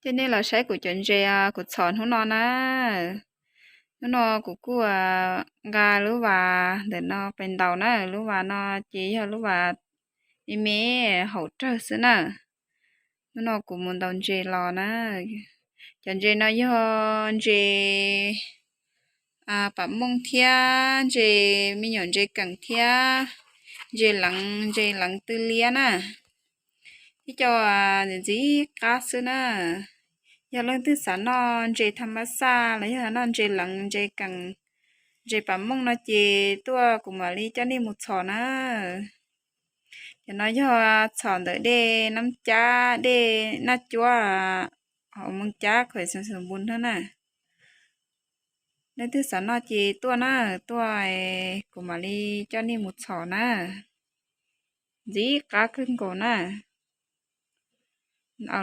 Coj nej los saib kuv cov ntses kuv txhom hnub no na. Hnub no kuv kuj nqa lub vas ntawm no pes ntaus na. Lub vas no ces yog lub vas me me haum rawg xwb na. Hnub no kuv mus ntaus ntses los na. Cov ntses no yog ntses pam mooj thiab ntses me nyuam ntses keem thiab ntses leev, ntses leev tw liab na. Ib co ntxim qab xwb na. Yog leej twg xav noj ntses tham mas xaj los yog noj ntses leev, ntses keem, ntses pam mooj no ces tuaj kuv mam li coj nej mus txhom na. Cov no yog txhom ntawm dej Nab Cab, dej Naj Cuab, hauv Moos Cab khuem Xeev Xwm Npus no na. Leej twg xav noj ces tuaj na, tuaj kuv mam li coj nej mus txhom na. Ntxim qab kawg nkaus na.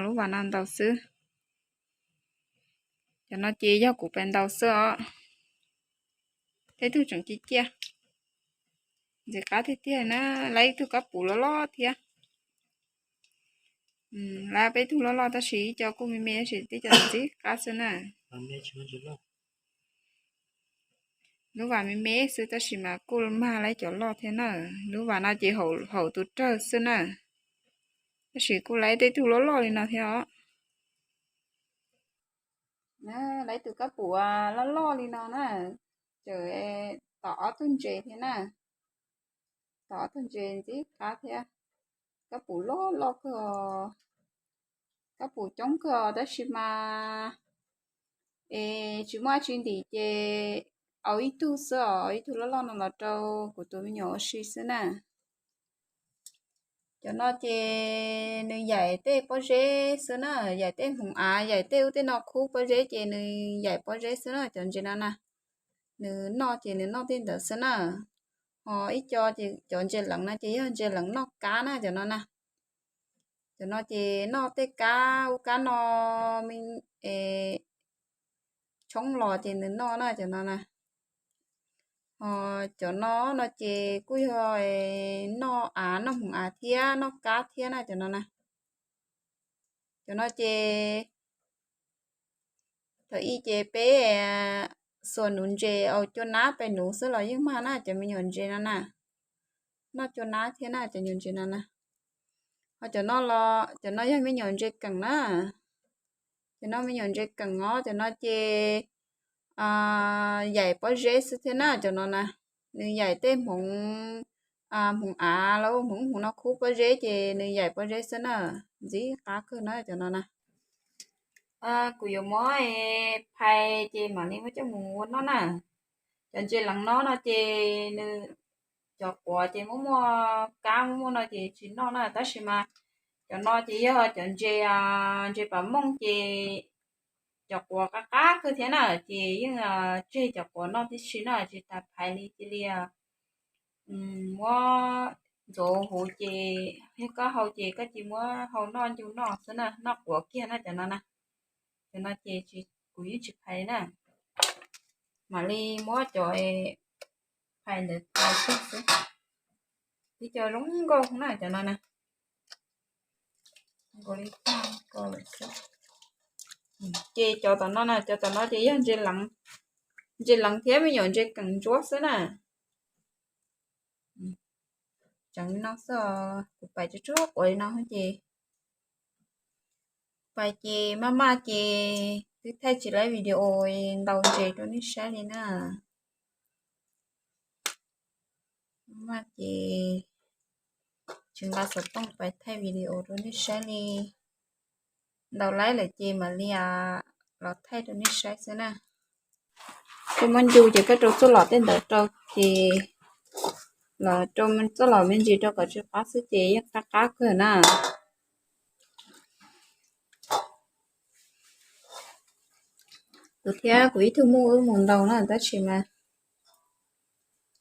Lub vas no ntaus xwb. Cov no ces yog kuv pes ntaus xwb os. Tej tug tseem ciaj ciaj. Ntxim qab tiag tiag na, lawv ib tug kab pum loj loj thiab. Lawv peb tug loj loj tab sis ib co kuj me me tab sis tej co ntxim qab xwb na. Lub vas me me xwb tab sis mas kuj mag lawv cov loj thiab na. Lub vas no ces haum tus rawg xwb na. Tab sis kuj lawv tej tug loj loj li no thiab os. Lawv tus kab pum loj loj li no na, ces tom ob tug ntses thiab na. Tom ob tug ntses ntxim qab thiab. Kab pum loj loj kawg, kab pum coob kawg tab sis mas es tsis muaj dab tsi ntim ces au ib tug xwb os, ib tug loj loj no los rau kuv tus me nyuam ua si xwb na. Cov no ces nws yaim tej pob zeb xwb na, yaim tej hmoov av, yaim tej ub tej no khub pob zeb ces nws yaim pob zeb xwb na cov ntses no na. Nws noj ces nws noj tej ntawd xwb na. Ho ib co ces cov ntses leev no ces yog ntses leev noj kab na cov no na. Cov no ces noj tej kab ub kab no, tshoob los ces nws noj na cov no na. Ho cov no no ces kuj yog noj av noj hmoov av thiab noj kab thiab na cov no na. Cov no ces thaum ub ces peb xuas nuv ntses, au cua nab pes nuv xwb los yeej mag na cov me nyuam ntses no na. Noj cua nab thiab na cov nyuam ntses no na. Ho cov no los cov no yog me nyuam ntses keem na. Cov no me nyuam ntses keem os, cov no ces yaim pob zeb xwb thiab na cov no na. Nws yaim tej hmoov, hmoov av los hmoov hmoov no khub pob zeb ces nws yaim pob zeb xwb na. Ntxim qab kawg na cov no na. Kuv yuav muab phais ces mam li muab coj mus ua noj na. Cov ntses leev no no ces nws cov quav ces muaj muaj kab muaj muaj no ces tsis noj na, tab sis mas cov no ces yog cov ntses, ntses pam mooj ces cov quav qab qab kawg thiab na, ces yeej tseg cov quav noj tib si na, tsis tas phais li cia li muab ntxuav huv ces yog koj hau ces koj cia li muab hau noj ncu noj xwb na, noj quav kiag na cov no na. Cov no ces kuv yeej tsis phais na, mam li muab cov phais ntawd phais kiag xwb. Ib co zoo nkauj na cov no na. Ces cov tom no na, cov tom no ces yog ntses leev thiab me nyuam ntses keem ntsuab xwb na. Tseem li no xwb os, kuv pais tsuag tsuag quav li no ces pais ces maj maj ces twb thaij tsis laib video ntaus ntses rau nej saib li na. Maj maj ces tsis nqa xov tooj pais thaij video rau nej saib li. Ntaus laib lawm ces mam li los thaij rau nej saib xwb na. Koj muab ncu ces koj rau txuj lom tej ntawd rau ces los rau txuj lom me ntsis rau kom tsis qab xwb ces yeej qab qab kawg na. Kuv thiab kuv ib tug muj wb mus ntaus na tab sis mas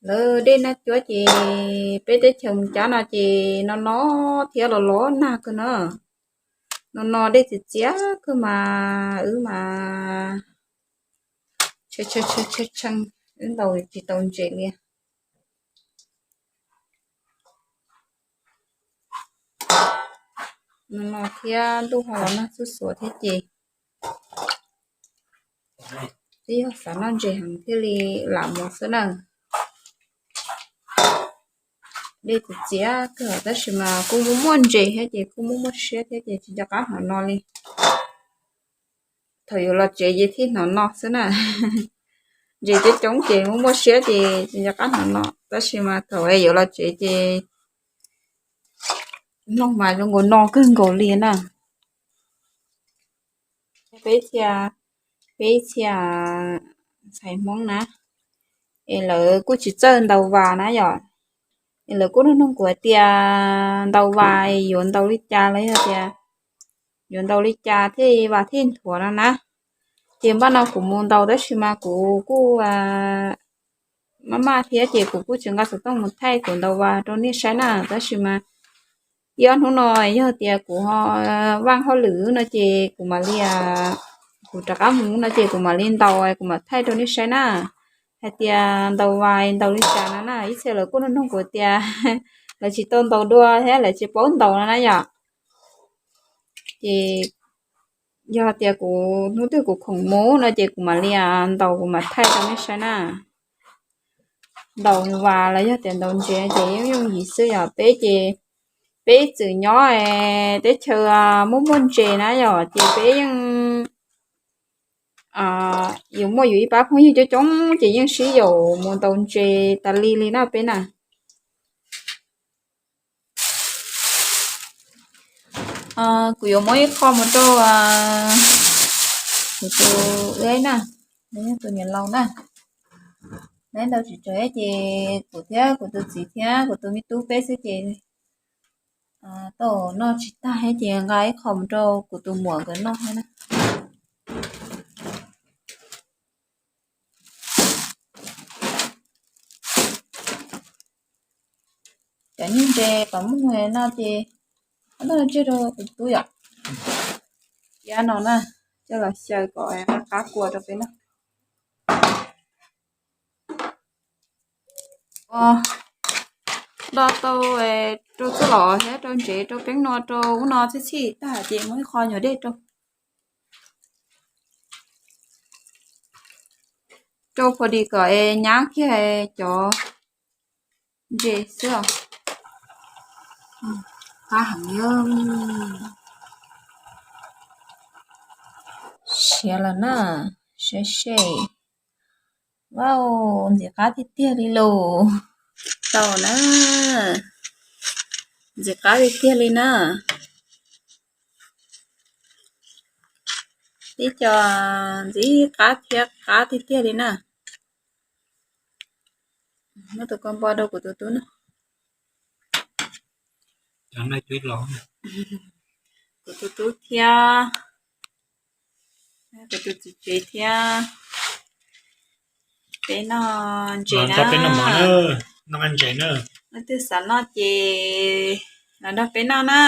lawv dej nab cuab ces peb teb chaws Moos Cab no ces no no thiab los los nag kawg na. No no dej txias txias kawg mas wb mas tshee tshee, wb ntaus tsis tau ntses li. No no thiab ntuj ho los nag xuj xuav thiab ces Twb yog xav noj ntses heev thiaj li lam mus xwb na. Dej txias txias kawg tab sis mas kuj muaj muaj ntses thiab ces kuj muaj muaj siab thiab ces tsis nco qab hnov no li. Thaum yuav los tsev ces thiaj hnov no xwb na. Ntses coob coob ces muaj muaj siab ces tsis nco qab hnov no tab sis mas thaum yuav los tsev ces mloog mas zoo nkaus no kawg nkaus li na. Peb txhia, peb txhia ntxhais Hmoob na, es lawv kuj tsis txawj ntaus vas na yom. Es lawv kuj nug nug kuv hais tias ntaus vas yuav ntaus li cas los yog tias yuav ntaus li cas thiaj vas thiaj nthuav no na. Ces npaj no kuv mus ntaus tab sis mas kuv kuj maj maj thiab ces kuv kuj tsis nqa xov tooj mus thaij kuv ntaus vas rau nej saib na tab sis mas ib ob hnub no yog tias kuv ho vaaj hauj lwm no ces kuv mam li, kuv rov qab mus no ces kuv mam li ntaus kuv mam thaij rau nej saib na. Hais tias ntaus vas ntaus li cas no na ib txhia lawv kuj nug nug kuv tias lawv tsis tau ntaus dua thiab lawv tsis paub ntaus no na yom. Ces yog tias kuv hnub twg kuv khoom mus no ces kuv mam li ntaus kuv mam thaij rau nej saib na. Ntaus vas los yog tias ntaus ntses ces yeej yooj yim xwb yom. Peb ces peb txwm nyob teb chaws muaj muaj ntses na yom ces peb yeej yus muaj yus ib pab phooj ywg coob coob ces yeej sib yaum mus ntaus ntses tas li li na peb na. Kuv yuav muab ib qho mus rau kuv tus wb na, tus niam laus na. Nab ntau tsis tsawg ces kuv thiab kuv tus txiv thiab kuv tus me tub peb xwb ces tau noj tsis tag thiab ces nqa ib qho mus rau kuv tus muam nkawd noj thiab na. Cov nyuj ntses kom muaj no ces noj tseg rau kuv tus tub yom. Cov no na, coj los xyaw kom qab kua rau peb noj. Do tau rau txuj lom thiab rau ntsev rau peeb no rau ub no txhij txhij tag ces muab ib qho nyuag dej rau, rau pha dis kom es nyab kiag cov ntses xwb os. Qab heev li. Siav lawm na, saib seb. Wow, ntxim qab tiag tiag li lauj. Tau na, ntxim qab tiag tiag li na. Tib co ntxim qab thiab qab tiag tiag li na. Muab tus ko npo rau kuv tus tub na. Kuv tus tub thiab kuv tus txiv tsev thiab peb noj ntses na. Leej twg xav noj ces los nrog peb noj na.